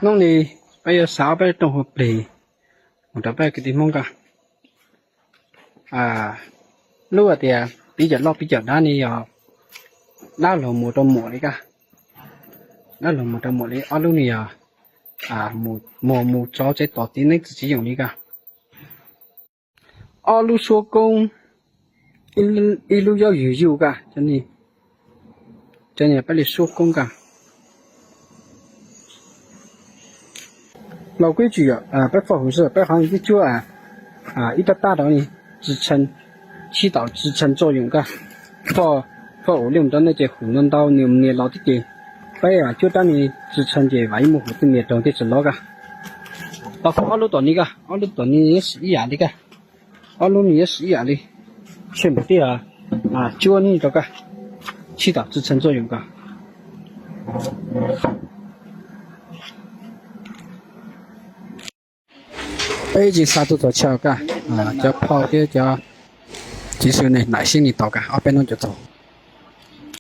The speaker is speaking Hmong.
Hnub no peb yuav xav ob peb rooj hauv plig mus rau peb kwv tij Hmoob ko. Lub hais tias piv cam loj piv cam dab ne yog dab laug mus rau muam li ko. Dab laug mus rau muam li, ob lub ne yog muam mus txov tsev tos txiv neeb txiv txiv yoos li ko. Ob lub suab koob, ib lub zaub yug yug ko, cov no peb li suab koob ko. Los kuj tsis yog peb foj huv si, peb qhov ib cuab ib tab tab rau ni, tsis tshee, tsis tau tsis tshee txo yoos ko. Foj, foj ua liaj mus rau nej ces huv no ntau nws nias los tib ces peb cuab rab ni tsis tshee ces vam ib mus huv tej nias raug tej tsis lov ko. Los foj ob lub tom ni ko, ob lub tom ni ib yam li ko. Ob lub ni ib yam li, tshem npaum tib cuab ni rau ko, tsis tau tsis tshee txo yoos ko. Peb tsis xa tuaj txog chaw ko, cov phauj thiab cov txiv xwb ne, nam sib ni tau ko ob peb hnub cov txog.